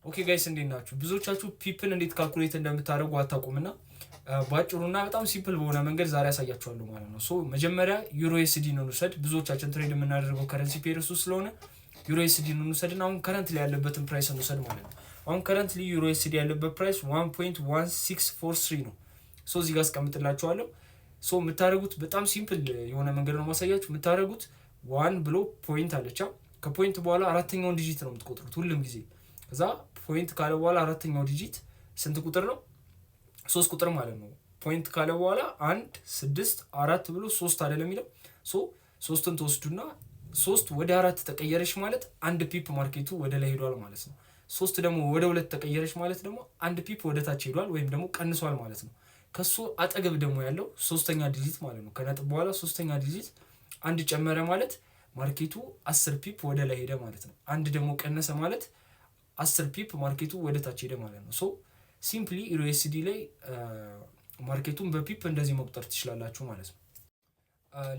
Okay guys፣ እንዴት ናችሁ? ብዙዎቻችሁ pip ን እንዴት calculate እንደምታደርጉ አታውቁምና በአጭሩና በጣም simple በሆነ መንገድ ዛሬ አሳያችኋለሁ ማለት ነው። So መጀመሪያ EURUSD ን እንውሰድ። ብዙዎቻችን trade የምናደርገው currency pair እሱ ስለሆነ EURUSD ን እንውሰድና አሁን currently ያለበትን price እንውሰድ ማለት ነው። አሁን currently EURUSD ያለበት price 1.1643 ነው። So እዚህ ጋር አስቀምጥላችኋለሁ። So የምታደርጉት በጣም simple የሆነ መንገድ ነው ማሳያችሁ። የምታደርጉት one ብሎ point አለቻ፣ ከ point በኋላ አራተኛውን digit ነው የምትቆጥሩት ሁሉም ጊዜ። ከዛ point ካለ በኋላ አራተኛው digit ስንት ቁጥር ነው? ሶስት ቁጥር ማለት ነው። Point ካለ በኋላ አንድ፣ ስድስት፣ አራት ብሎ ሶስት አይደለም የሚለው? So ሶስትን ትወስዱና ሶስት ወደ አራት ተቀየረች ማለት አንድ pip market ኡ ወደ ላይ ሄዷል ማለት ነው። ሶስት ደግሞ ወደ ሁለት ተቀየረች ማለት ደግሞ አንድ pip ወደ ታች ሄዷል ወይም ደግሞ ቀንሷል ማለት ነው። ከሱ አጠገብ ደግሞ ያለው ሶስተኛ digit ማለት ነው። ከነጥብ በኋላ ሶስተኛ digit አንድ ጨመረ ማለት market ኡ 10 pip ወደ ላይ ሄደ ማለት ነው። አንድ ደግሞ ቀነሰ ማለት 10 pip market ኡ ወደ ታች ሄደ ማለት ነው። So simply EURUSD ላይ market ኡን በ pip እንደዚህ መቁጠር ትችላላችሁ ማለት ነው።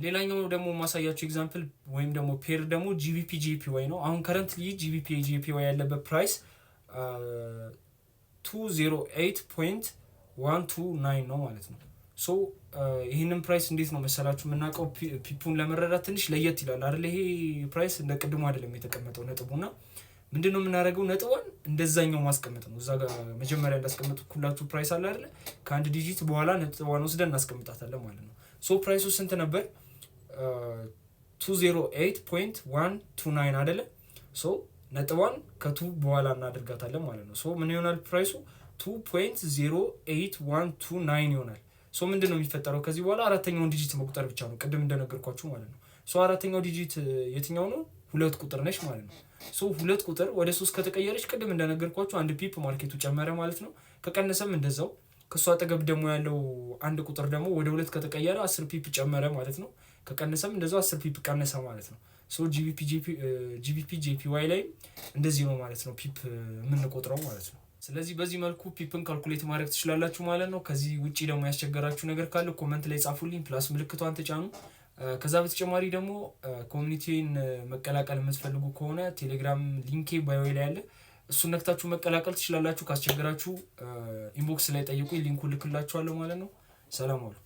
ሌላኛው ደግሞ ማሳያችሁ example ወይም ደግሞ pair ደግሞ GBPJPY ነው። አሁን currently GBPJPY ያለበት price 208.129 ነው ማለት ነው። So ይህንን price እንዴት ነው መሰላችሁ የምናውቀው? Pip ኡን ለመረዳት ትንሽ ለየት ይላል አይደል? ይሄ price እንደ ቅድሙ አይደለም የተቀመጠው ነጥቡና ምንድን ነው የምናደርገው? ነጥቧን እንደዛኛው ማስቀመጥ ነው። እዛ ጋር መጀመሪያ እንዳስቀመጥኩላችሁ price አለ አይደለ? ከአንድ digit በኋላ ነጥቧን ወስደን እናስቀምጣታለን ማለት ነው። So price ኡ ስንት ነበር? 208.129 አይደለ? So ነጥቧን ከ two በኋላ እናደርጋታለን ማለት ነው። So ምን ይሆናል price ኡ? 2.08129 ይሆናል። So ምንድን ነው የሚፈጠረው ከዚህ በኋላ? አራተኛውን digit መቁጠር ብቻ ነው፣ ቅድም እንደነገርኳችሁ ማለት ነው። So አራተኛው digit የትኛው ነው? ሁለት ቁጥር ነች ማለት ነው። So ሁለት ቁጥር ወደ ሶስት ከተቀየረች ቅድም እንደነገርኳችሁ አንድ pip market ኡ ጨመረ ማለት ነው። ከቀነሰም እንደዛው። ከእሱ አጠገብ ደግሞ ያለው አንድ ቁጥር ደግሞ ወደ ሁለት ከተቀየረ 10 pip ጨመረ ማለት ነው። ከቀነሰም እንደዛው 10 pip ቀነሰ ማለት ነው። So GBPJPY ላይ እንደዚህ ነው ማለት ነው pip የምንቆጥረው ማለት ነው። ስለዚህ በዚህ መልኩ pip ን calculate ማድረግ ትችላላችሁ ማለት ነው። ከዚህ ውጪ ደግሞ ያስቸገራችሁ ነገር ካለ comment ላይ ጻፉልኝ፣ plus ምልክቷን ተጫኑ። ከዛ በተጨማሪ ደግሞ community ን መቀላቀል የምትፈልጉ ከሆነ ቴሌግራም link ኤ bio ላይ አለ። እሱን ነክታችሁ መቀላቀል ትችላላችሁ። ካስቸገራችሁ inbox ላይ ጠይቁኝ፣ link ኡን ልክላችኋለሁ ማለት ነው። ሰላም ዋሉ።